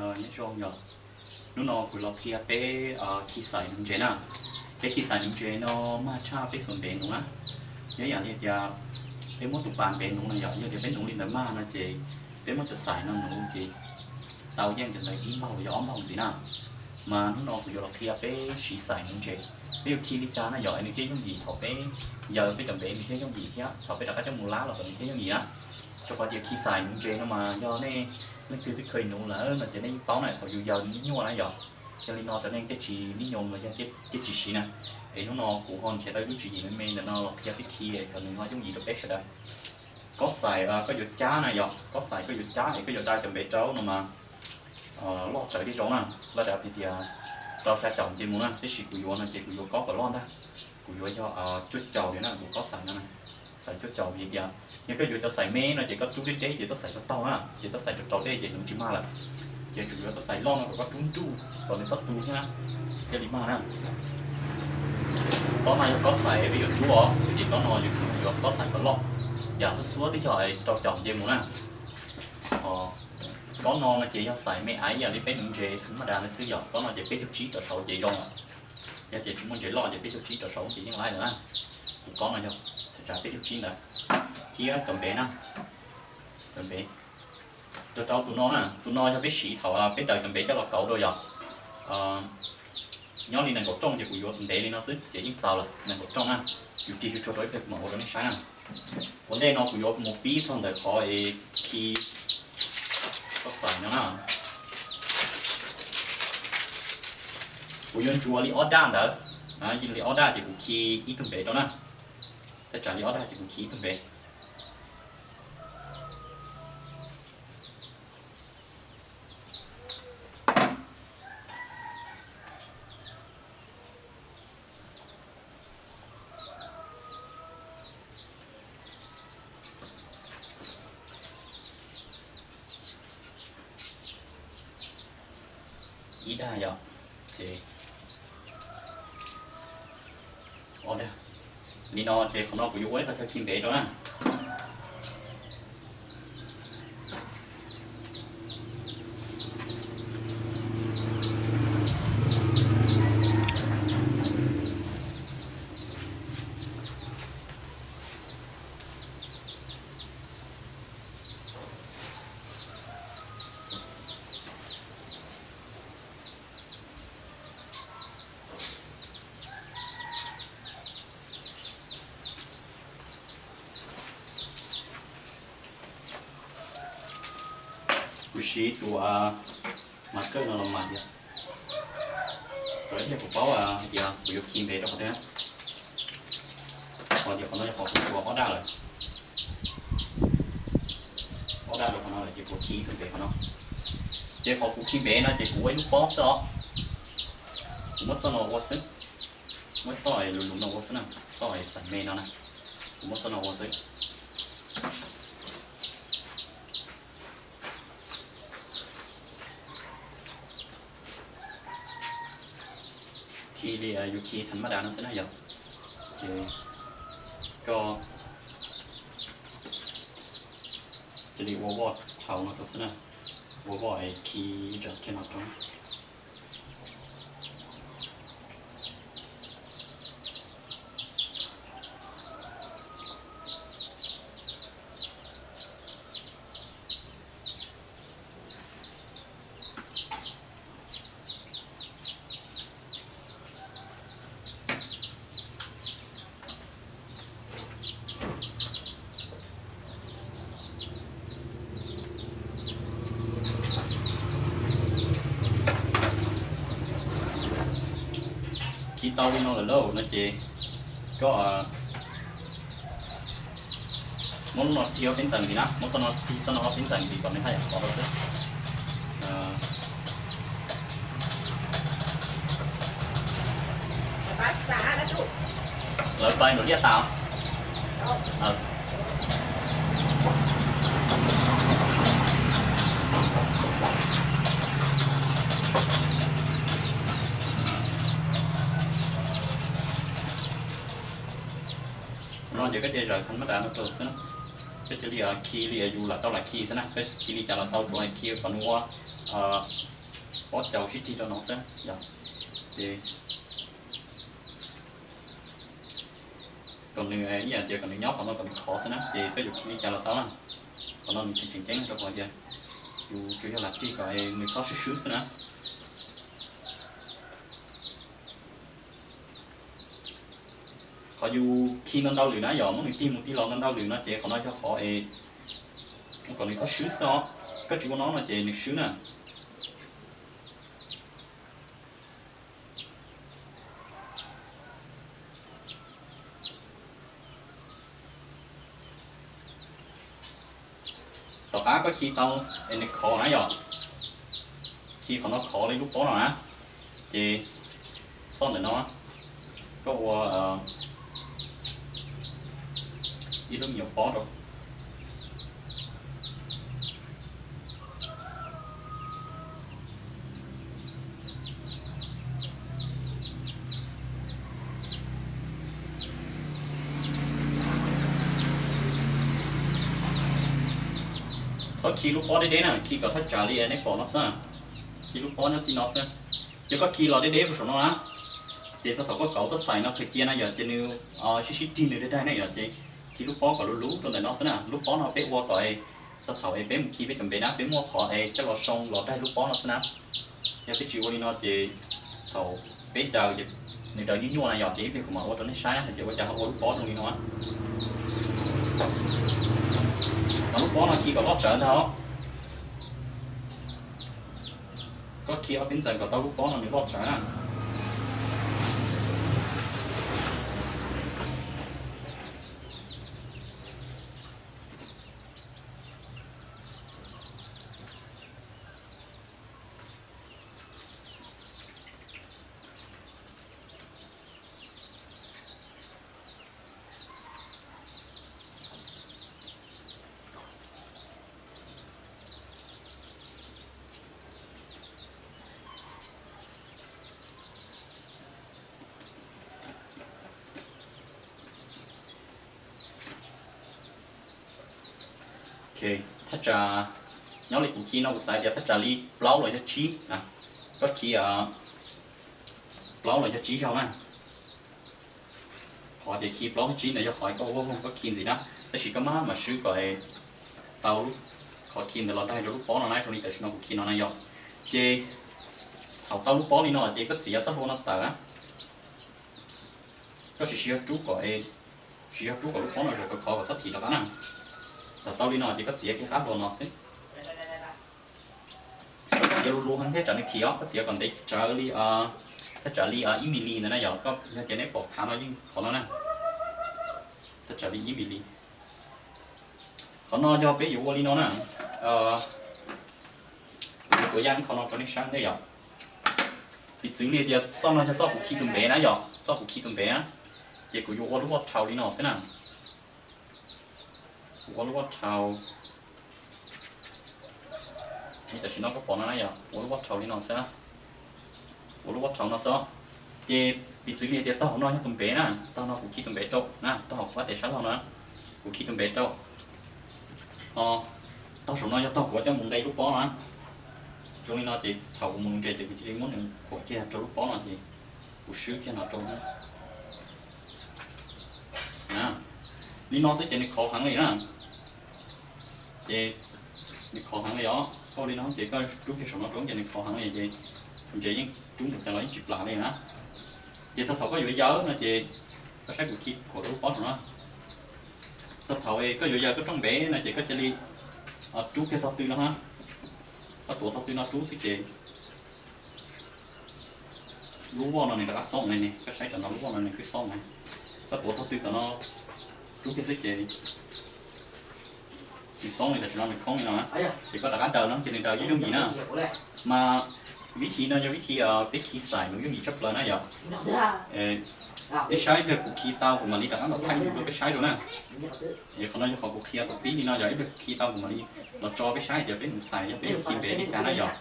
Nyob zoo yom, hnub no kuv los qhia peb khi xais nuv ntses na. Peb khi xais nuv ntses no mag tshaj peb xuas npev nuv na. Nyob yam li tias peb muab tus pas npev nuv no yom, yog tias peb nuv li ntawd mag no ces peb muab cov xais no nuv ces tau yeej cov ntawd ib npaug yog ob npaug ntxiv na. Mas hnub no kuv yuav los qhia peb siv xais nuv ntses. Peb yuav khi li cas na yom es nws thiaj yooj yim, thaum peb yaws peb cov npev nws thiaj yooj yim thiab thaum peb rov qab coj mus lab los kom nws thiaj yooj yim na. Rau qhov tias khi xais nuv ntses no mas yog nej leej twg twb kheev nuv lawm no ces nej yeej paub na, thaum yus yaws nws nyuaj na yom. Yog li no cov neeg thiaj tsis nib nyoo los yog thiaj tsis siv na. Es hnub no kuv ho nrhiav tau ib lub tswv yim me me ntawm no los qhia peb khi kom nws ho yooj yim rau peb sawv daws. Kob xais koj yuav cab na yom, kob xais koj yuav cab es koj yuav dai cov npev rau no mas loj tsawv li zoo na, lawv dav hais tias rau xya caum nce mus na, tab sis kuv yuav no ces kuv yuav kob kom loj ntag. Kuv yuav yog cuaj caum li na, kuv kob xais no na, xais cuaj caum vim tias yog koj yuav cov xais me no ces koj rub deb deb ces txoj xais tau taug na, ces txoj xais rau rau dej ces nuv tsis mag lawm. Ces tsum yuav txoj xais loj no kom koj rub nruj kom nws txhob tu thiab na, thiaj li mag na. Kob no yog kob xais peb yuav rub os, ces kob no yuav tsum yuav kob xais kom loj, yam xuab xuab twb yog rau caum nce mus na. Kob no no ces yog xais me aiv yam li peb nuv ntses thav maj das no xwb yom, kob no ces peb caug tsib rau saud ces zoo lawm. Yog tias tsis muaj ntses loj ces peb caug tsib rau saud ces yeej laib lawm na. Kuv kob no yog thaj tsam peb caug tsib ntawd. Thiab cov npev na, cov npev rau rau tus no na, tus no yog peb siv thaum peb daws cov npev coj los kauv rau yom. Nyob li nees nkaum rooj ces kuv yuav tus ntev li no xwb ces yeej txaus lawm, nees nkaum rooj na. Yus rig tsuag tsuag rau ib pliag kuv mam ua rau nej saib na. Ua ntej no kuv yuav mus pib txog ntawm qhov es khi kob xais no na. Kuv yuav ntsuas li ob daj ntawd, li ob daj ces kuv khi ib tug npev rau na. Thaj tsam li ob daj ces kuv khi ib tug npev. Ib daj yom, ces ob daj. Li no ces qhov no kuv yuav ua ib qho chaw khi npev rau na. Kuv siv tus mas kawj no los mas tias, kom ib pliag kuv paub hais tias kuv yuav khi npev rau qhov twg. Qhov tias qhov no yog qhov kuv ntsuas ob daj lawm, ob daj rau qhov no lawm ces kuv khi ib tug npev qhov no. Ces qhov kuv khi npev no ces kuv ua ib lub pob xwb os. Kuv muab txoj no ua xwb, muab txoj lus lus no ua xwb na, txoj xais me no na, kuv muab txoj no ua xwb. Khi li yus khi thav maj das no xwb na yom. Ces koj cia li ua voj dhau no rau xwb na, ua voj es khi ib tsam kiag no rau. Khi tau li no lawm lauj no ces koj muab lub no rig ob peb ntxees ntxiv na, muab txoj no rig txoj no ob peb ntxees ntxiv kom nws haj yam qhuav rau xwb. Lawv pais nram liaj tas. No ces koj cia li zaws thav maj das no rau xwb na. Koj cia li khi li yus lam tau lam khi xwb na, koj khi li cas los tau, tsuav khi kom nws ua pob caus sib rig rau no xwb yom. Ces kom nws ib yam tias kom nws nyob qhov no kom nws khov xwb na, ces koj yuav khi li cas los tau na. Qhov no nws tsis tseem ceeb rau qhov tias yus tsuas yog lam rig kom nws txhob swb swb xwb na. Qhov yus khi ntau ntau lwm na yom, muab nws tig mus tig los ntau ntau lwm no ces qhov no yog qhov es kom nws txhob swb xwb os. Koj tsis ua no no ces nws swb na. Tom qab koj khi tau es nws khov na yom, khi qhov no khov li lub pob no na, ces txoj ntawm no koj ua ib lub me nyuam pob rau. Txhob khi lub pob deb deb na, khi kom thaj tsam li neb pom no xwb. Khi lub pob nyob txij no xwb. Ces koj khi los deb deb rau saum no na, ces txog thaum koj kauv txoj xaim no khaws cia na yom, ces nws sib sib rig nws daig daig na yom, ces khi lub pob kom luv luv rau ntawm no xwb na. Lub pob no peb ua kom txog thaum es peb mus khi peb cov npev na, peb muaj qhov es coj los soo los daig lub pob no xwb na. Yog peb tsis ua li no ces thaum peb daws ces nws daws nyuaj nyuaj na yom, ces ib pliag kuv mam ua rau nej saib na hais tias ua cas ho ua lub pob zoo li no. Mas lub pob no khi kom loj tsawv ntag os. Koj khi ob peb ntxees kom tau lub pob no nws loj tsawv na. Ok, thaj tsam nyob li kuv khi no kuv xav tias thaj tsam li plaub los yog tsib na. Koj khi plaub los yog tsib zaug na. Qhov tias khi plaub tsib ntawd yog qhov koj ua koj khi ntxiv na, tab sis koj maj mam swb kom tau qhov khi ntawd los daig rau lub pob no na, zoo li tam sim no kuv khi no na yom. Ces thaum tau lub pob li no ces koj txiav txoj hlua no tawm na. Koj sim siv zog rub kom, siv zog rub kom lub pob no zoo khov khov kom txhob thim rov qab na. Thaum tau li no ces koj txiav kiag qab hlua no xwb. Koj txiav luv luv heev thiab tsam nws thim os, koj txiav kom ntev tsawv li, thaj tsam li ib mis li ntawd na yom. Koj yog tias neb pom khav no yeej qhov no na, thaj tsam li ib mis li. Qhov no yog peb yuav ua li no na. Kuv yuav tuav yaj ib qho no rau nej saib ntej yom. Piv txwv li tias txoj no yog txoj kuv khi tus npev na yom, txoj kuv khi tus npev na, ces kuv yuav ua lub voj rhaus li no xwb na. Kuv ua lub voj rhaus li tam sim no koj pom no na yom, ua lub voj rhaus li no xwb. Ua lub voj rhaus no xwb. Ces piv txwv li tias tog hauv no yog tus npev na, tog no kuv khi tus npev rau na, tog hauv kuv tes sab laug no kuv khi tus npev rau. Tog saum no yog tog kuv coj mus nqe lub pob no. Zoo li no ces thaum kuv mus nqe ces kuv cia li muab nws khuam kiag rau lub pob no ces kuv swb kiag no rau. Li no xwb ces nws khov heev li na. Ces nws khov heev li os, koj ua li no ces koj rub kiag saum no rau ces nws khov heev li ces ntses yeej rub npaum cas los yeej tsis plam li na. Ces txog thaum koj yuav yawg no ces koj saib kuv khi khuam rau lub pob saum no. Txog thaum koj yuav yawg koj rooj npev no ces koj cia li rub kiag tog tw no na. Koj tuav tog tw no rub xwb ces lub voj no nws rov qab xoob ne, koj saib tam no lub voj no nws twb xoob ne. Koj tuav tog tw tom no rub kiag xwb ces nws xoob li tam sim no nws khoob li no na. Ces koj rov qab daws no ces nws daws yooj yooj yim na. Mas vib thi no yog vib thi peb khi xaim nws yooj yim tshaj plaws na yom. Peb saib ib pliag kuv khi tau kuv mam li rov qab los thaij rau peb saib dua na. Qhov no yog qhov kuv qhia tau pib li no yog ib pliag kuv khi tau kuv mam li los tso peb saib tias peb mus xaim yog peb yuav khi npev li cas na yom.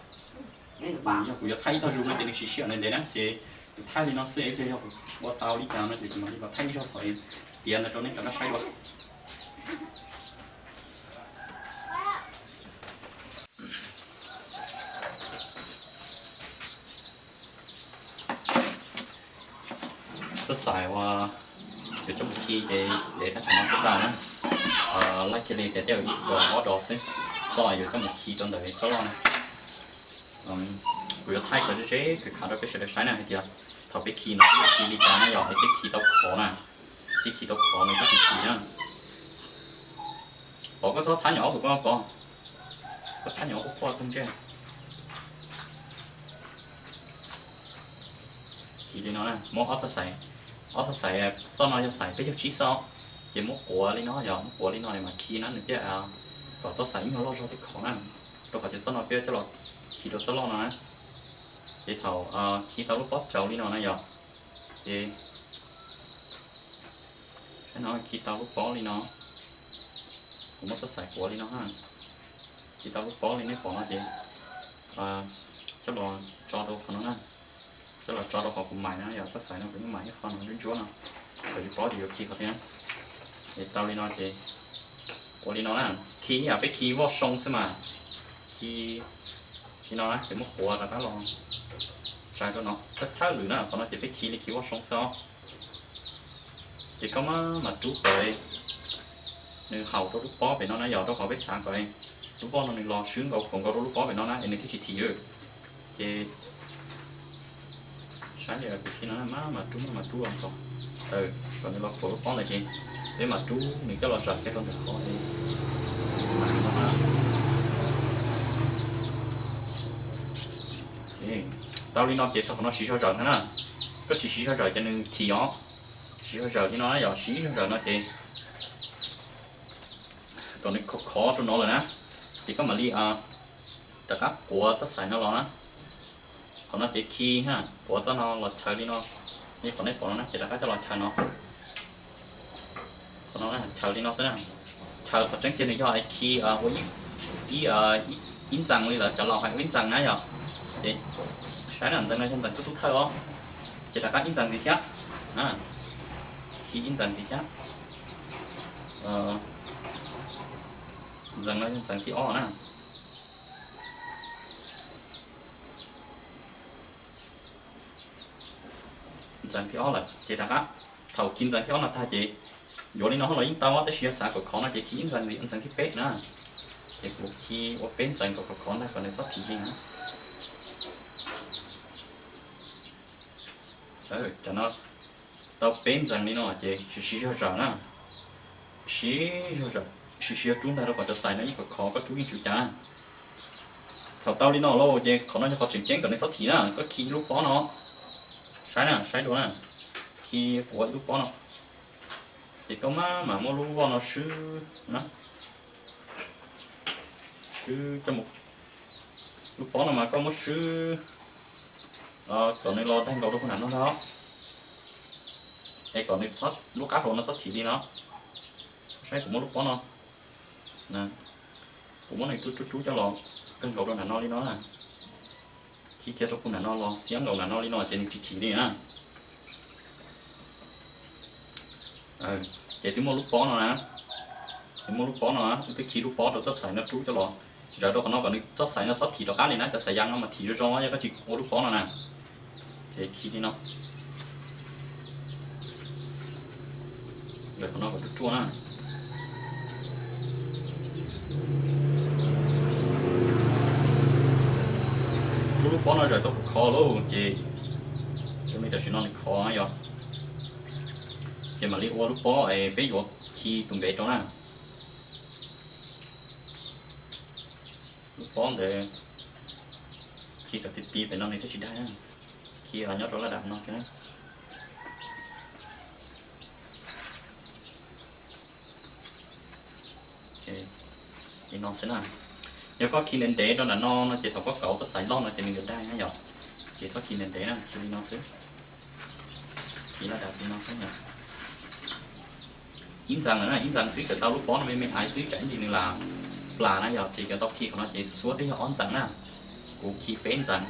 Yog kuv yuav thaij ib tog zus no ces nws siv sij hawm ntev ntev na ces kuv thaij li no xwb ib pliag yog kuv ua tau li cas no ces kuv mam li los thaij ib zaug thaum tiav ntawd rau nej rov qab saib dua. Txoj xais uas yuav coj mus khi ces ntev thaj tsam no xwb tag na. Laij kiag li tias tej zaum ib dos ob dos xwb, txoj yuav coj mus khi rau ntawm txoj loj no. Kuv yuav thaij kom ze ze khav khav rau peb sawv daws saib na hais tias thaum peb khi no peb yuav khi li cas na yog es peb khi tau khov na, peb khi tau khov no peb khi khi na. Pov koj txhob thab nyom ob tug koj pov, koj thab nyom ob tug quaj kawg ntsej. Khi li no na, muab ob txoj xais, ob txoj xais, txoj no yog xais peb caug tsib xwb os, ces muab quav li no yog muab quav li no mas khi na nws thiaj kom txoj xais ib nyuag loj zog thiab khov na, rau qhov tias txoj no peb coj los khi rau txoj loj no na. Ces thaum khi tau lub pob tsaus li no na yog, ces saib no khi tau lub pob li no, kuv muab txoj xais quav li no na, khi tau lub pob li nej pom no ces coj los tso rau qhov no na, coj los tso rau qhov kuv mais no yog txoj xais no kuv yeej mais ib qho no ntsuab ntsuab no, kom tsis paub ces yuav khi qhov twg na. Es tau li no ces quav li no na, khi ib yam peb khi voj soo xwb mas, khi li no na ces muab quav rov qab los tsais rau no thawj thawj lwm na, qhov no ces peb khi li khi voj soo xwb os. Ces koj maj mam rub kom nws haum rau lub pob pem no na yog rau qhov peb xav kom lub voj no nws los swb nkaus khuam nkaus rau lub pob pem no na es nws thiaj tsis thim. Ces saib li kuv khi no maj mam rub maj mam rub kom, kom nws los khuam lub pob ntawd ces peb mam rub nws coj los zam kiag rau ntawm qhov. Tau li no ces txog qhov no siv zog zawm ntag na. Koj tsis siv zog zawm ces nws thim os. Siv zog zawm li no na yog siv zog zawm no ces kom nws khov khov rau no lawm na, ces koj mam li rov qab quav txoj xais no los na. Qhov no ces khi na, quav txoj no los chaws li no, li qhov nej pom no na ces rov qab coj los chaws no. Qhov no chaws li no xwb na. Chaws qhov tseeb tiag nws yog khi ua ib ntxees li lawv cov laus hais ua ib ntxees na yog. Ces saib na, ntxees no yog ntxees tub tub thawj os, ces rov qab ib ntxees ntxiv thiab, khi ib ntxees ntxiv thiab. Ntxees no yog ntxees thib ob na. Ntxees thib ob lawm ces rov qab, thaum khi ntxees thib ob no tag ces yuav li no los yeej tau, tab sis yog xav kom khov no ces khi ib ntxees ntxiv, ntxees thib peb na. Ces kuv khi ua peb ntxees kom khov khov ntag kom nws txhob thim li na. Tam no tau peb ntxees li no ces siv siv zog zawm na, siv zog zawm, siv siv zog rub ntag rau kom cov xais no yeej khov khov, koj rub yeej tsis ua cas. Thaum tau li no lauj ces qhov no yog qhov tseem ceeb kom nws txhob thim na, koj khi lub pob no, saib na, saib dua na, khi quav ib lub pob no, ces koj maj mam muab lub voj no swb na, swb coj mus. Lub pob no mas koj muab swb kom nws los daig nkaus rau puag nram no ntag, es kom nws lub qab hlau no txhob thim li no. Saib kuv muab lub pob no, kuv muab nws rub rub rub coj los kawg nkaus rau nram no li no na. Khi kiag rau puag nram no los xiab nkaus nram no li no ces nws tsis thim li na. Ces twb muaj lub pob no na, twb muaj lub pob no, wb twb khi lub pob rau txoj xais no rub coj los zaws rau qhov no kom nws txoj xais no txhob thim rov qab li na, cov xais yas no mas thim zoo zoo yog koj tsis ua lub pob no na. Ces khi li no, zaws qhov no kom ruaj ruaj na. Rub lub pob no zaws tau khov khov lauj ces zoo li tam sim no nws khov yog, ces mam li ua lub pob es peb yuav khi tus npev rau na. Lub pob ntawd khi kom ti ti pem no nws thiaj tsis daig na. Khi nyob rau laj dam no kiag na. Li no xwb na. Yog koj khi ntev ntev rau nram no no ces thaum koj kauv txoj xaiv loj no ces nws yuav daig na yom. Ces txhob khi ntev ntev na, khi li no xwb. Khi laj dam li no xwb yom. Ib ntxees lawm na, ib ntxees xwb, cov tau lub pob no me me aiv xwb, tsam ib ntsis nws lam plam na yom, ces cov tau khi qhov no ces xuab xuab twb yog ob ntxees na. Kuv khi peb ntxees,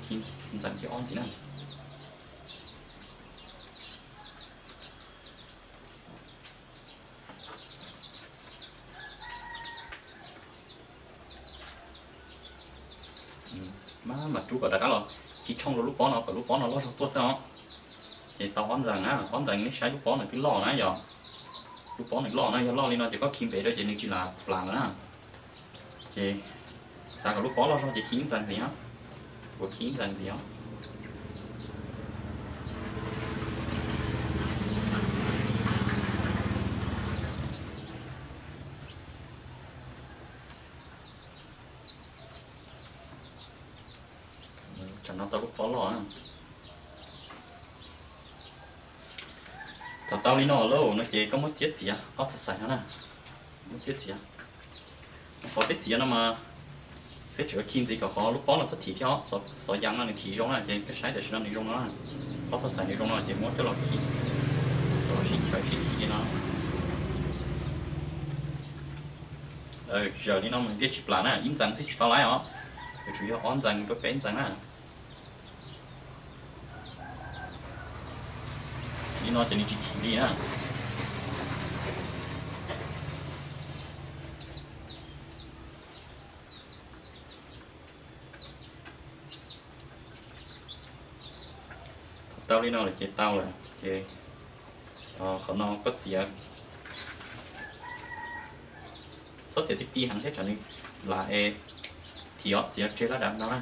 khi ntxees thib ob ntxiv na. Maj mam rub kom rov qab los khi tshooj rau lub pob no kom lub pob no loj zog tuaj xwb os. Ces tau ob ntxees na, ob ntxees nej saib lub pob nws twb loj na yom. Lub pob nws loj na, yog loj li no ces koj khi npe rau ces nws tsis lam plas lawm na. Ces xav kom lub pob loj zog ces khi ib ntxees ntxiv os. Kuv khi ib ntxees ntxiv os. Tsam no tau lub pob loj na. Thaum tau li no lawm no ces koj muab txiab txiav ob txoj xaim no na. Muab txiab txiav. Qhov peb txiav no mas peb tsuas khi ntxiv kom qhov lub pob no txhob thim thiab, xov yas no nws thim zoo na ces koj saib tam sim no nws zoo no na. Ob txoj xaim nws zoo no ces muab coj los khi, sib chaws sib khi li no. Zawm li no mas thiaj tsis plam na, ib ntxees xwb tsis tau lawm os. Yuav tsum yog ob ntxees rau peb ntxees na. Li no ces nws tsis thim li na. Thaum tau li no lawm ces tau lawm ces qhov no koj txiav, txhob txiav ti ti heev thiab tsam nws lam es thim os, txiav tseg laj dav no na.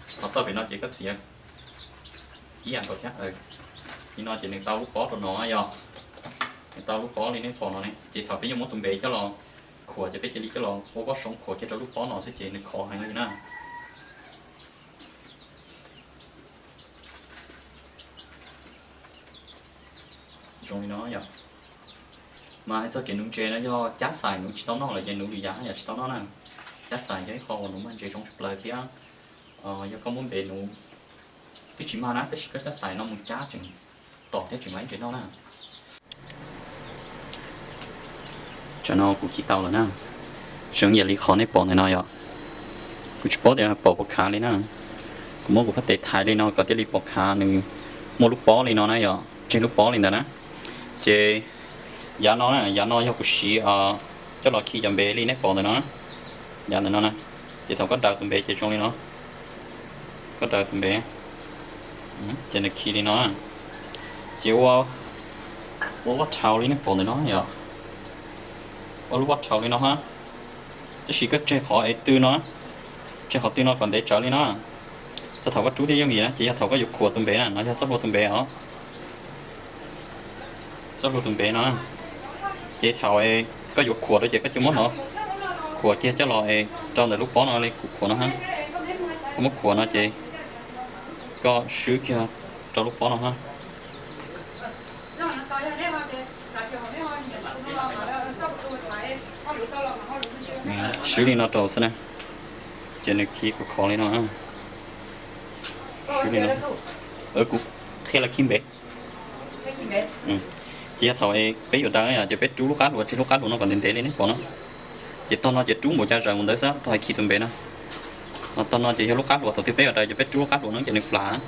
Qhov txoj pem no ces koj txiav ib yam nkaus thiab. Li no ces nws tau lub pob rau no yog, nws tau lub pob li nej pom no ne, ces thaum peb yuav muab tus npe coj los khuam ces peb cia li coj los ua voj soo khuam kiag rau lub pob no xwb ces nws khov heev li na. Zoo li no yom. Mas hais txog kev nuv ntses no yog cab xais nuv tsis tau noj lawm ces nuv lwm yam haj yam tsis tau noj na. Cab xais yog ib qho uas nuv mag ntses zoo tshaj plaws thiab. Yog koj muab npe nuv twb tsis mag na, tab sis koj cab xais no mus cab tseem tom thiab tseem mag ib ntses noj na. Tsam no kuv khi tau lawm na. Seev yam li qhov nej pom ntawm no yom. Kuv tsis paub tias pom puas khav li na. Kuv muab kuv phab tes thaiv li no kom thiaj li pom khav, nws muaj lub pob li no na yom, tseg lub pob li ntawd na. Ces yav no na, yav no yog kuv siv coj los khi cov npe li nej pom ntawm no, yav ntawm no na. Ces thaum koj daws tus npe ces zoo li no, koj daws tus npe ces nws khi li no. Ces ua, ua vaj thau li nej pom ntawm no yom, ua lub vaj thau li no ha. Tab sis koj tseg qhov es tw no, tseg qhov tw no kom ntev tsawv li no. Txog thaum koj rub thiaj yooj yim na. Ces yog thaum koj yuav khuam tus npe na, no yog txoj hlua tus npe os, txoj hlua tus npe no. Ces thaum koj yuav khuam rau ces koj cia muab no khuam kiag coj los rau ntawm lub pob no li kuv khuam no ha. Koj muab khuam no ces koj swb kiag rau lub pob no ha. Swb li no rau xwb na, ces nws khi khov khov li no. Swb li no, kuv qhia los khi npe. Ces yog thaum peb yuav daws ces peb rub lub qab hluas, tseg lub qab hluas no kom ntev ntev li nej pom no. Ces tog no ces rub npaum cas zaws mus ntawd xwb, tog hais khi tus npe no. Tog no ces yog lub qab hluas, thaum twg peb yuav daws ces peb rub lub qab hluas no ces nws plas.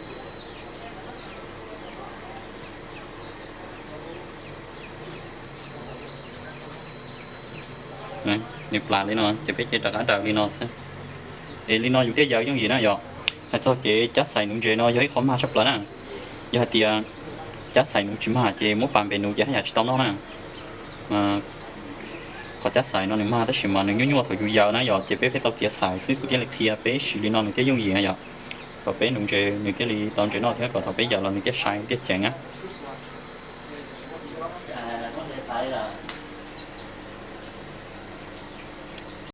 Nws plas li no ces peb cia rov qab daws li no xwb. Es li no yus thiaj yaws yooj yim na yom. Hais txog kev cab xais nuv ntses no yog ib qho mag tshaj plaws na. Yog hais tias cab xais nuv tsis mag ces muab pas npe nuv ces haj yam tsis tau noj na. Qhov cab xais no nws mag tab sis mas nws nyuaj nyuaj thaum yus yaws na yom, ces peb pheej tau txiav xais xwb, kuv thiaj li qhia peb siv li no nws thiaj yooj yim na yom. Kom peb nuv ntses nws thiaj li tau ntses noj thiab kom thaum peb yaws los nws thiaj sai thiaj ceev na.